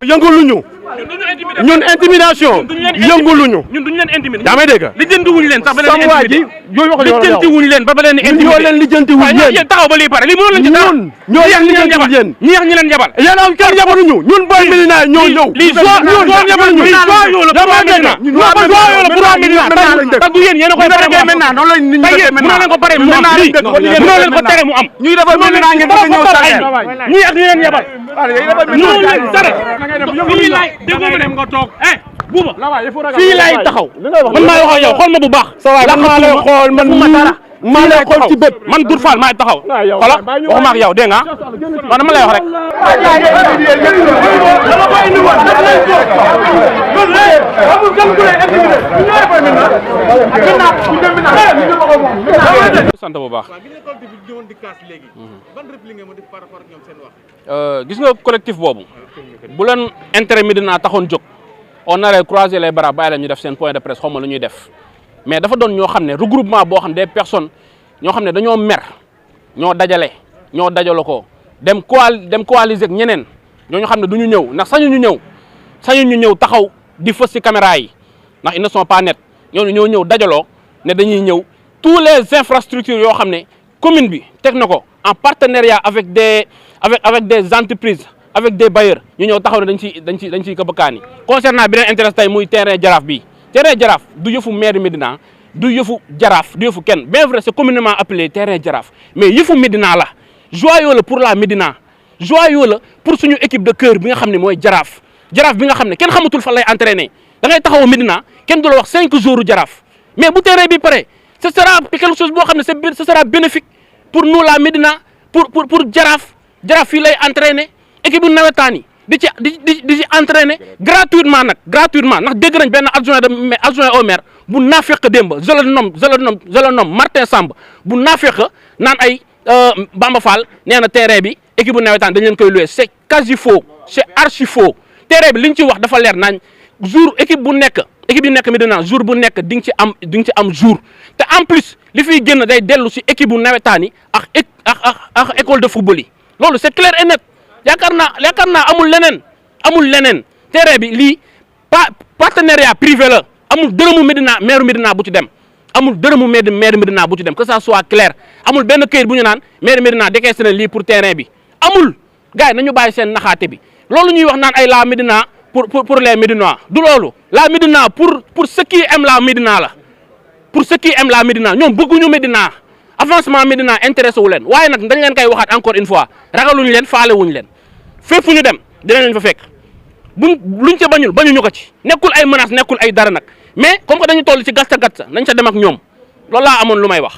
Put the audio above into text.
yënguluñu ñun intimidation yënguluñu ñun duñu leen intimider yaa may dégg lijjanti wuñu leen sax ba leen sama waa ji yooyu wax lijjanti wuñu leen ba leen intimider ñoo leen lijjanti wuñu yéen taxaw ba lii pare lii mënoon leen ci dara ñoo leen lijjanti wuñu yéen ñi wax ñi leen yabal yéen am kenn yabaluñu ñun boy Médina ñoo ñëw lii ñun yabaluñu lii joyeux la pour Médina pour Médina te du yéen yéen a koy pare mu am maintenant noonu lañ ñu defee mënoo leen ko pare mu am lii mënoo leen ko tere mu am ñuy defal Médina ngeen bëgg ñëw sa ñi ak ñi leen yabal mënoo leen tere fii laay déggoo ma dem nga toog buuba fii laay taxaw man maay wax ak yow xool ma bu baax la maa lay xool man maa lay xool ci bët man Dour Fall maay taxaw xoolal waxuma ak yow dégg nga man dama lay wax rek sant bu baax gis nga collectif boobu bu leen intérêt Médina taxoon jóg on aurait croisé les bras bàyyi la ñu def seen point de presse xaw ma lu ñuy def mais dafa doon ñoo xam ne regroupement boo xam ne des personnes ñoo xam ne dañoo mer ñoo dajale ko dem coaliser ak ñeneen ñooñu xam ne du ñu ñëw ndax sañu ñu ñëw taxaw di fës ci caméra yi ndax ils ne sont pas nets ñooñu ñoo ñëw dajaloo ne dañuy ñëw tous les infrastructures yoo xam ne commune bi teg na ko en partenariat avec des entreprises avec des bailleurs ñu ñëw taxaw ne dañ ciy këbakaani concernant beneen intérêt tey muy terrain Jaraaf bi terrain Jaraaf du yëfu maire Médina du yëfu Jaraaf du yëfu kenn bien vrai c'est communément appelé terrain Jaraaf mais yëfu Médina la joyau la pour la Médina joyau la pour suñu équipe de cœur bi nga xam ne mooy Jaraaf bi nga xam ne kenn xamatul fan lay entraîner da ngay taxaw Médina kenn du la wax 5 jours Jaraaf mais bu terrain bi pare ce sera quelque chose boo xam ne ce sera bénéfique pour nous la Médina pour Jaraaf fii lay entraîner équipe bu nawetaan yi di ci entraîner gratuitement ndax dégg nañ benn adjoint au maire bu naafeq démb je le nomme Martin Samb bu naafeq naan ay Bamba Fall nee na terrain bi équipe bu nawetaan dañ leen koy louer c'est quasi faux c'est archi faux terrain bi li ñu ci wax dafa leer nañ jour équipe yi nekk Médina jour bu nekk di nga ci am jour te en plus li fiy génn day dellu si équipe bu nawetaan yi ak école de football yi loolu c'est clair et net yaakaar naa amul leneen terrain bi lii partenariat privé la amul dërëmu Médina maire Médina bu ci dem amul dërëmu maire Médina bu ci dem que ça soit clair amul benn këyit bu ñu naan maire Médina décaissé na lii pour terrain bi amul gars yi nañu bàyyi seen naxaate bi loolu ñuy wax naan ay la Médina pour les Médinois du loolu la Médina pour ceux qui aiment la Médina la pour ceux qui aiment la Médina ñoom bëgguñu Médina avancement Médina intéressé wu leen waaye nag dañ leen koy waxaat encore une fois ragaluñu leen faalewuñu leen fépp fu ñu dem dinañ leen fa fekk luñ ca bañuñu ko ci nekkul ay menace nekkul ay dara nag mais comme que dañu toll ci gatsa nañ ca dem ak ñoom loolu laa amoon lu may wax